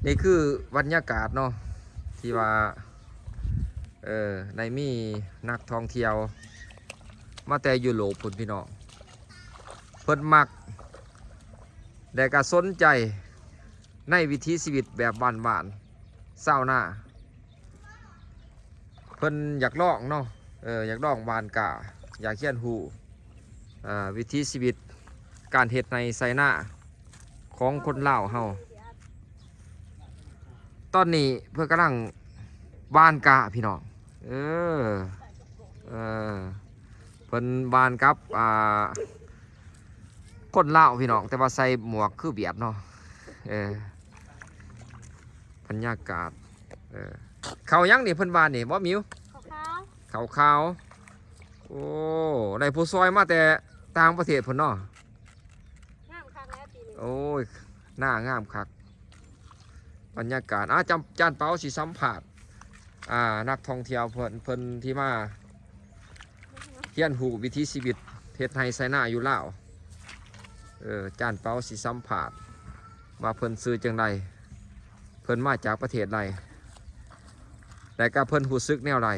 ນີ້ຄືບັນຍາກາດເນາະ ທີ່ວ່າ ເອີ ໄດ້ມີນັກທ່ອງທ່ຽວມາແຕ່ຢູໂຣບພຸ້ນພີ່ນ້ອງ ເພິ່ນມັກ ແລະກະສົນໃຈໃນວິຖີຊີວິດແບບບ້ານໆ ຊາວນາ. ເພິ່ນຢາກລອງເນາະ ເອີ ຢາກລອງຫວ່ານກ້າ ຢາກຮຽນຮູ້ ເອີ ວິຖີຊີວິດການເຮັດໄຮ່ໄຖນາຂອງຄົນລາວເຮົາ. ຕອນນີ້ເພິ່ນກຳລັງຫວ່ານກ້າພີ່ນ້ອງ ເອີ ເອີ ເພິ່ນຫວ່ານກັບ ອ່າ ຄົນລາວພີ່ນ້ອງ ແຕ່ວ່າໃສ່ໝວກຄືຫວຽດເນາະ ເອີ ບັນຍາກາດ ເອີ ເຂົ້າຫຍັງນີ້ເພິ່ນຫວ່ານນີ້ບໍ່ ມິວ? ເຂົ້າຂາວ ເຂົ້າຂາວ. ໂອ້ ໄດ້ຜູ້ຊ່ອຍມາແຕ່ຕ່າງປະເທດພຸ້ນເນາະ. ງາມຄັກແລ້ວປີນີ້ ໂອ້ຍ ໜ້າງາມຄັກ. ບັນຍາກາດ ອາ ຈຳ ຈານເປົາຊິສຳພາດ ອ່າ ນັກທ່ອງທ່ຽວເພິ່ນ ເພິ່ນທີ່ມາຮຽນຮູ້ວິຖີຊີວິດເຮັດໄຮ່ໄຖນາຢູ່ລາວ. ເອີ ຈານເປົາຊິສຳພາດວ່າເພິ່ນຊື່ຈັ່ງໃດ ເພິ່ນມາຈາກປະເທດໃດ ແລະກະເພິ່ນຮູ້ສຶກແນວໃດ.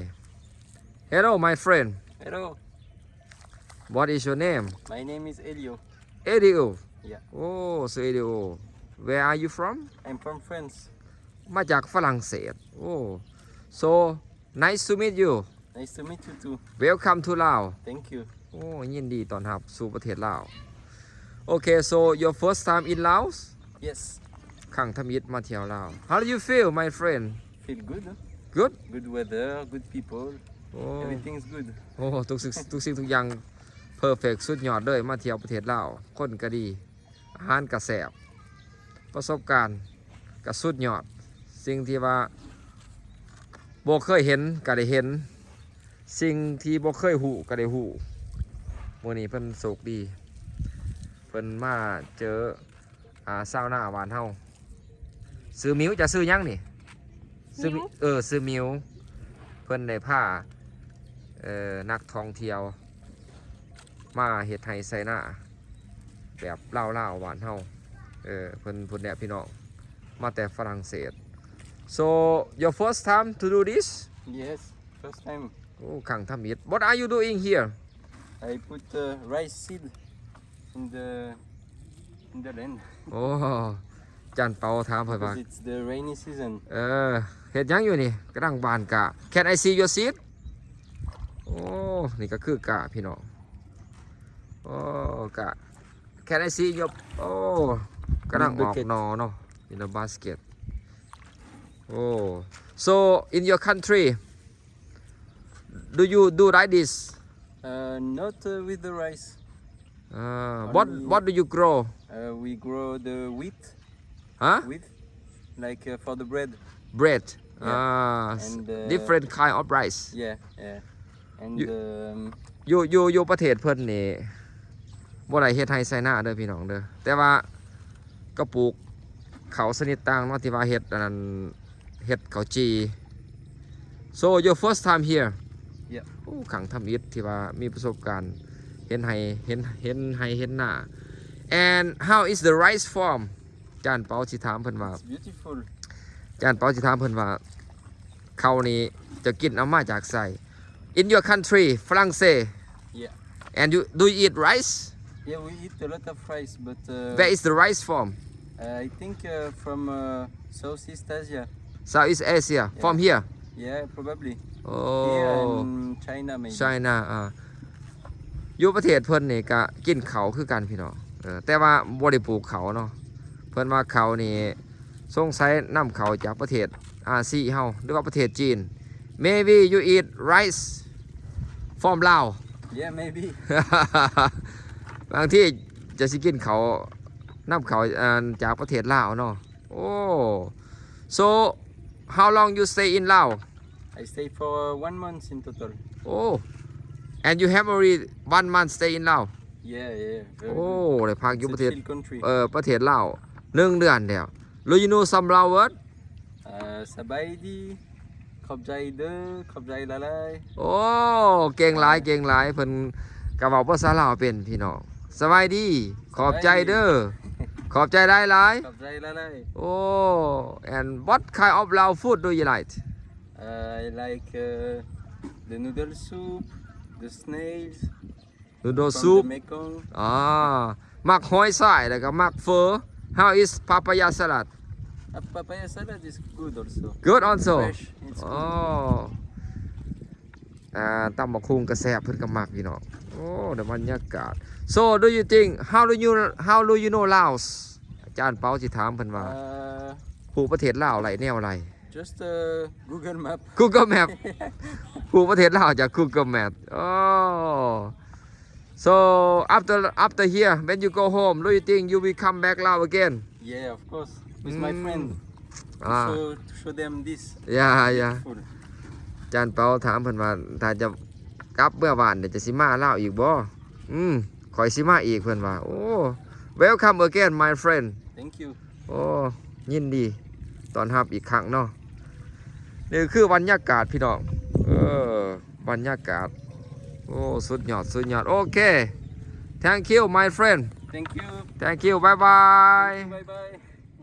Hello my friend. Hello. What is your name? My name is Elio. Elio. Yeah. Oh, so Elio. Where are you from? I'm from France. ມາຈາກຝຣັ່ງເສດ. Oh. So nice to meet you. Nice to meet you too. Welcome to Laos. Thank you. ໂອ້ ຍິນດີຕ້ອນຮັບສູ່ປະເທດລາວ. Okay, so your first time in Laos? Yes. ຄັ້ງທຳອິດມາທ່ຽວລາວ. How do you feel, my friend? Feel good, huh? Good? Good weather, good people. ໂອ້ Everything's good. ໂອ້ ທຸກສິ່ງ ທຸກສິ່ງທຸກຢ່າງເພີເຟັກສຸດຍອດເລີຍ ມາທ່ຽວປະເທດລາວ ຄົນກະດີ ອາຫານກະແຊບ ປະສົບການກະສຸດຍອດ ສິ່ງທີ່ວ່າບໍ່ເຄີຍເຫັນກະໄດ້ເຫັນ ສິ່ງທີ່ບໍ່ເຄີຍຮູ້ກະໄດ້ຮູ້. ມື້ນີ້ເພິ່ນໂຊກດີ ເພິ່ນມາເຈີ ອ່າ ຊາວນາບ້ານເຮົາ. ຊື່ມິວ ເຈົ້າຊື່ຫຍັງນີ້? ຊື່ມິ ເອີ ຊື່ມິວ. ເພິ່ນໄດ້ພາ ເອີ ນັກທ່ອງທ່ຽວມາເຮັດໄຮ່ໄຖນາແບບລາວໆ ບ້ານເຮົາ. ເອີ ເພິ່ນ ເພິ່ນແນະພີ່ນ້ອງ ມາແຕ່ຝຣັ່ງເສດ. So your first time to do this? Yes, first time. ໂອ້ ຄັ້ງທຳອິດ. What are you doing here? I put, uh, rice seed in the, in the land. ໂອ້ ຈານເປົາຖາມເພິ່ນວ່າ Because it's the rainy season. ເອີ ເຮັດຫຍັງຢູ່ນີ້? ກຳລັງຫວ່ານກ້າ. Can I see your seed? ໂອ້ ນີ້ກໍຄືກ້າພີ່ນ້ອງ. ໂອ້ ກ້າ. Can I see your ໂອ້ ກຳລັງອອກໜໍ່ເນາະ in the basket. ໂອ້ so in your country do you do like this? Uh, not, uh, with the rice. Uh, what, Only, what do you grow? Uh, we grow the wheat. Huh? Wheat, like, uh, for the bread. Bread. Yeah. Ah, s- And, uh, different kind of rice. Yeah, yeah. And, You, um, ຢູ່ ຢູ່ ຢູ່ປະເທດເພິ່ນນີ້ ບໍ່ໄດ້ເຮັດໄຮ່ໄຖນາເດີພີ່ນ້ອງເດີ ແຕ່ວ່າກໍປູກເຂົ້າຊະນິດຕ່າງເນາະ ທີ່ວ່າເຮັດອັນນັ້ນ ເຮັດເຂົ້າຈີ່. So your first time here? Yeah. ໂອ້ ຄັ້ງທຳອິດທີ່ວ່າມີປະສົບການເຫັນໄຮ່ ເຫັນ ເຫັນໄຮ່ເຫັນນາ. And how is the rice form? ຈານເປົາຊິຖາມເພິ່ນວ່າ It's beautiful. ຈານເປົາຊິຖາມເພິ່ນວ່າ ເຂົ້ານີ້ເຈົ້າກິນເອົາມາຈາກໃສ? In your country, France. Yeah. And you, do you eat rice? Yeah, we eat a lot of rice, but, uh, Where is the rice from? Uh, I think, uh, from, uh, Southeast Asia. Southeast Asia. Yeah. From here? Yeah, probably. Oh. Here and China, maybe. China ອ່າ ຢູ່ປະເທດເພິ່ນນີ້ກະກິນເຂົ້າຄືກັນພີ່ນ້ອງ ເອີ ແຕ່ວ່າບໍ່ໄດ້ປູກເຂົ້າເນາະ. ເພິ່ນວ່າເຂົ້ານີ້ສົງໄສນຳເຂົ້າຈາກປະເທດອາຊີເຮົາ ຫຼືວ່າປະເທດຈີນ. Maybe you eat rice from Laos. Yeah, maybe. ບາງທີຈະຊິກິນເຂົ້ານຳເຂົ້າ ອັນ ຈາກປະເທດລາວເນາະ. Oh. So, how long you stay in Laos? I stay for one month in total. Oh. And you have already one month stay in Laos? Yeah, yeah, very good. ໂອ້ ໄດ້ພັກຢູ່ປະເທດ It's a chill country. ເອີ ປະເທດລາວໜຶ່ງເດືອນແລ້ວ. Do you know some Lao word? ເອີ ສະບາຍດີ ຂອບໃຈເດີ ຂອບໃຈຫຼາຍໆ. ໂອ້ ເກັ່ງຫຼາຍ ເກັ່ງຫຼາຍ ເພິ່ນກະເວົ້າພາສາລາວເປັນພີ່ນ້ອງ. ສະບາຍດີ ຂອບໃຈເດີ. ສະບາຍດີ. ຂອບໃຈຫຼາຍໆ. ຂອບໃຈຫຼາຍໆ. ໂອ້ and what kind of Lao food do you like? I like uh, the noodle soup, the snails Noodle from soup. The Mekong. ອ່າ ມັກຫອຍຊາຍ ແລ້ວກໍມັກເຝີ. How is papaya salad? Uh, papaya salad is good also. Good also. Fresh. It's ອໍ good. ອ່າ ຕຳບັກຫຸ່ງກໍແຊບ ເພິ່ນກໍມັກ ພີ່ນ້ອງ. ໂອ້ ໄດ້ບັນຍາກາດ. So do you think how do you how do you know Laos? ອາຈານເປົາຊິຖາມເພິ່ນວ່າ Uh, ຮູ້ປະເທດລາວໄດ້ແນວໃດ? just uh, Google Map. Google Map. ຮູ້ປະເທດລາວຈາກ Google Map. ໂອ້ so after after here when you go home do you think you will come back Laos again? Yeah, of course. With my friend. ອ່າ To show, to show them this. yeah yeah. Food. ອາຈານເປົາຖາມເພິ່ນວ່າ ຖ້າຈະກັບເມືອບ້ານ ຈະຊິມາລາວອີກບໍ່? ອືມ ຂ້ອຍຊິມາອີກ ເພິ່ນວ່າ. ໂອ້ welcome again my friend. Thank you. ໂອ້ ຍິນດີຕ້ອນຮັບອີກຄັ້ງເນາະ. ນີ້ຄືບັນຍາກາດ ພີ່ນ້ອງ. ເອີ ບັນຍາກາດ. ໂອ້ ສຸດຍອດ ສຸດຍອດ. ໂອເຄ thank you my friend. Thank you. Thank you. Bye bye. Bye bye.